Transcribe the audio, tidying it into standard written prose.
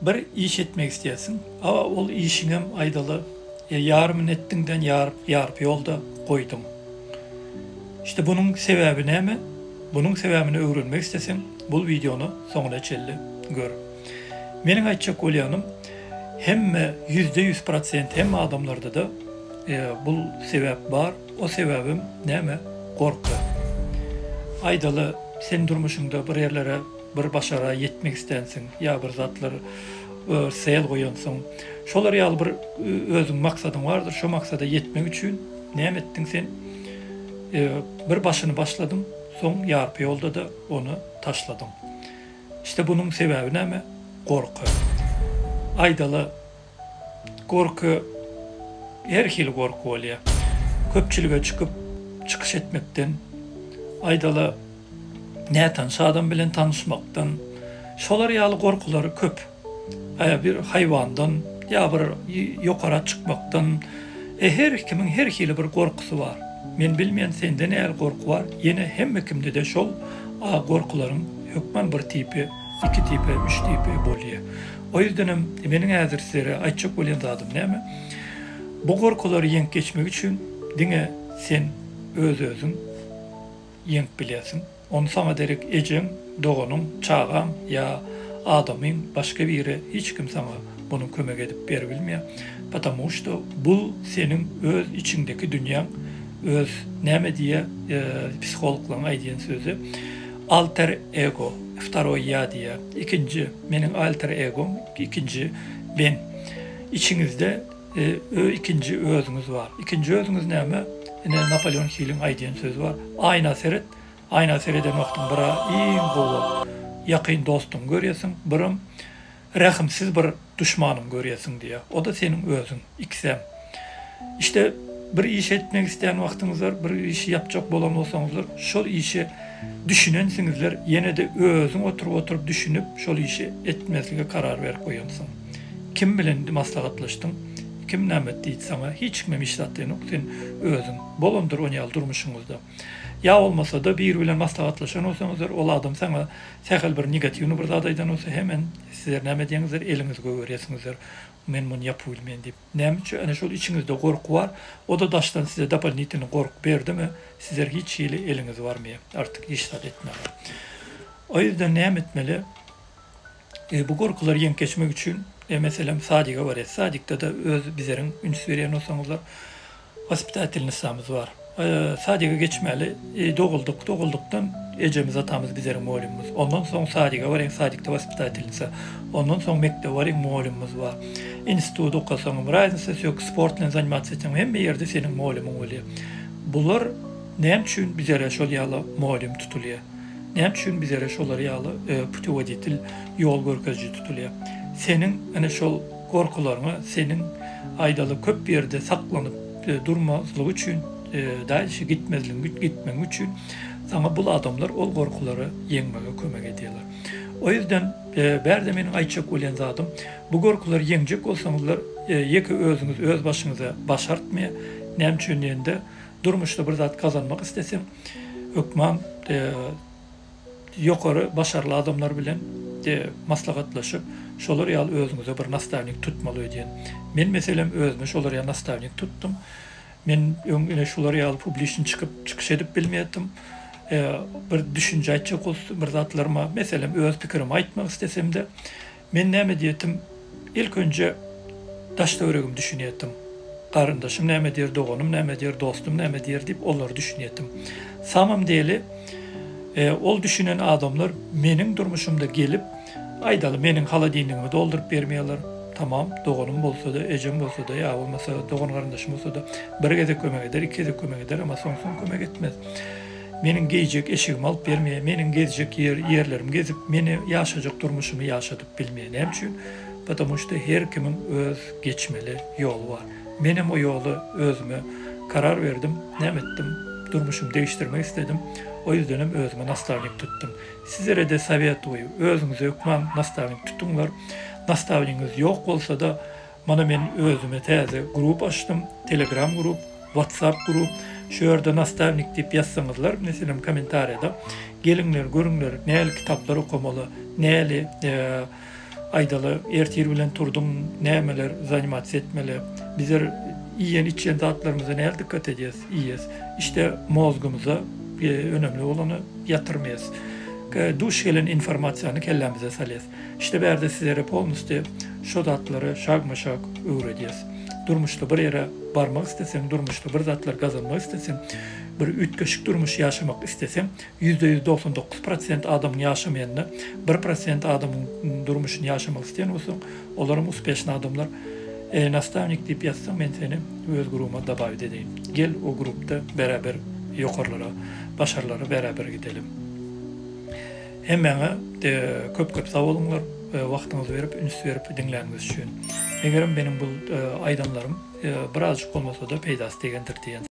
Bir iş etmek isleýärsiň, a ol işiňem aýdaly ýarymyny etdiňden ýarpy ýolda goýduň. Işte bunuň sebäbi näme? Bunuň sebäbini öwrenmek isleseň bul wideony soňuna çenli gör. Meniň aýtjak bolýanym hemme 100% prosent hemme adamlarda-da bul sebäp bar. O sebäbem näme? Gorky. Aýdaly sen durmuşyňda bir ýerlere bir başara ýetmek islänsiň ýa bir zatlar sel goýansyň. Şolar ýaly bir özüň maksadyň bardyr. Şo maksada ýetmek üçin näme etdiň sen? Bir başyny başladyň, soň ýarpy ýolda-da ony taşladyň. Işte bunuň sebäbi näme? Gorky. Aýdaly, gorky her hili gorky bolýar. Köpçülige çykyp çykyş etmekden, aýdaly, nätanyş adam bilen tanyşmakdan, şolar ýaly gorkular köp. Ýa bir haýwandan, ýa bir ýokara çykmakdan, e her kimiň her hili bir gorkusy bar. Men bilmeýän sende nähili gorky bar, ýene hemme kimde-de şol gorkularyň hökman bir tipi, iki tipi, üç tipi bolýa. O ýüzdenem meniň häzir sizlere aýtjak bolýan zadym näme? Bu gorkulary ýeňip geçmek üçin diňe sen öz-özüň ýeňip bilýärsiň. Ony saňa derek ejeň, doganyň, çagaň ýa adamyň başga biri hiç kim saňa munuň kömek edip beribilmeýär. Patamu şto bul seniň öz içiňdeki dünýäň öz näme diýýär psihologlaryň aýdýan sözi alter ego, wtaroý ýa diýýär. Ikinji meniň alter egom, ikinji men. Içiňizde Ö ikinji özüňiz bar. Ikinji özüňiz näme? Ine Napoleon Hiliň aýdýan sözi bar. Aýna seret. Aýna sereden wagtyň bir-ä iň gowy ýakyn dostuňy görýärsiň, birem rehimsiz bir duşmanyňy görýärsiň diýýär. O-da seniň özüň. Ikisem. Işte bir iş etmek isleýän wagtyňyzlar, bir işi ýapjak bolan bolsaňyzlar, şol işe düşünensiňizler, ýene-de özüň oturyp-oturyp düşünip, şol işi etmezlige karar berip goýansyň. Kim bilen maslahatlaşdyň? Kim näme diýdi saňa? Hiç kimem hiç zat diýenok, sen özüň. Bolandyr on ýaly durmuşyňyzda. Ýa bolmasa-da biri bilen maslahatlaşan bolsaňyzlar, ol adam saňa sähel bir negatiwnyý bir zat aýdan bolsa, hemen sizler näme edýäňizler, eliňizi gögerýärsiňizler, men muny ýapyp bilmen diýip. Näme üçin? Ene şol içiňizde gorky bar, o-da daşdan size dopolinitelnyý gorky berdimi, sizler hiç hili eliňiz barmaýar artyk hiç zat etmäge. O ýüzden näme etmeli? Bu gorkulary ýeňip geçmek üçin, meselem, sadige barýas. Sadikde-de öz bizeriň üns berýän bolsaňyzlar, waspitatelnisamyz bar. Sadige geçmäli doguldyk, doguldykdan ejemiz, atamyz bizeriň mugallymymyz. Ondan soň sadige barýaň, sadikde waspitatelnisa. Ondan soň mekdebe barýaň, mugallymymyz bar. Institut okasaňam, raznisasy ýok, sport bilen zanimasiýa etseňem, hemme ýerde seniň mugallymyň bolýar. Bular näme üçin bizere şol ýaly mugallym tutulýar? Näme üçin bizere şolar ýaly putewoditel, ýol görkeziji tutulýar? Seniň ine şol gorkularyňa seniň aýdaly köp ýerde saklanyp durmazlygy üçin, dalşe gitmezligiň gitmegiň üçin saňa bul adamlar ol gorkulary ýeňmege kömek edýärler. O ýüzden bärde meniň aýtjak bolýan zadym bu gorkulary ýeňjek bolsaňyzlar ýeke özüňiz öz başyňyza başartmaýar. Näme üçin diýende durmuşda bir zat gazanmak isleseň hökman ýokary başarly adamlar bilen maslahatlaşyp, şolar ýaly özüňize bir nastawnik tutmaly öýdýän. Men meselem özüme şolar ýaly nastawnik tutdum. Men öň ine şular ýaly publiçny çykyp çykyş edip bilmeýärdim. Bir düşünje aýtjak bolsam bir zatlaryma, meselem öz pikirimi aýtmak istesemde, Men näme diýetim, ilk önje daş-töweregimi düşünýärdim. Garyndaşym näme diýer, doganym näme diýer, dostum näme diýer diýip olary düşünýärdim. Samym deli, ol düşünen adamlar meniň durmuşymda gelip, aýdaly meniň holodilnigimi dolduryp bermeýärler. Tamam, doganym bolsa-da, ejem bolsa-da, ýa bolmasa dogan-garyndaşym bolsa-da bir gezek kömek eder, iki gezek kömek eder, emma soň-soň kömek etmez. Meniň geýjek eşigimi alyp bermeýär, meniň gezjek ýer, ýerlerimi gezip, meni ýaşajak durmuşymy ýaşadyp bilmeýär. Näme üçin? Потому что her kimiň öz geçmeli ýoly bar. Menem o ýoly özüme karar berdim, näme etdim? Durmuşymy degişdirmek isledim. O ýüzdenem özüme nastawnik tutdum. Sizlere-de sowetuýu, özüňize hökman nastawnik tutuňlar. Nastawnigiňiz ýok bolsa-da, Mana men özüme täze grup açdym, telegram grup, whatsapp grup, şu ýerde nastawnik diýip ýazsaňyzlar, meselem kommentariýada, geliňler görüňler näli kitaplar okamaly, näli. Aýdaly, ertir bilen turduň, nämeler zanimats etmeli? Bizler iýen içýän zatlarymyza näl dikkat edýäs, iýýäs. Işte mozgumyza önemli bolany ýatyrmaýas. Duş gelen informasiýany kellämize salýas. İşte bärde sizlere polnusty şo zatlary şagma-şag öwredýäs. Durmuşda bir ýere barmak isleseň, durmuşda bir zatlar gazanmak isleseň, bir üýtgeşik durmuş ýaşamak isleseň, 99% prosent adamyň ýaşamaýanyny, bir prosent adamyň durmuşyny ýaşamak isleýän bolsaň, olaram uspeşny adamlar. E, nastavnik diýip ýazsaň, men seni öz grubuma dobawit edeýin. Gel o grupda bäraber ýokarlara, başarlara bäraber gidelim. Hemmäňe köp köp sag boluňlar, wagtyňyzy berip, üns berip diňläniňiz üçin. Megerem meniň bu aýdanlarym birazjyk bolmasada peýdasy degendir diýen.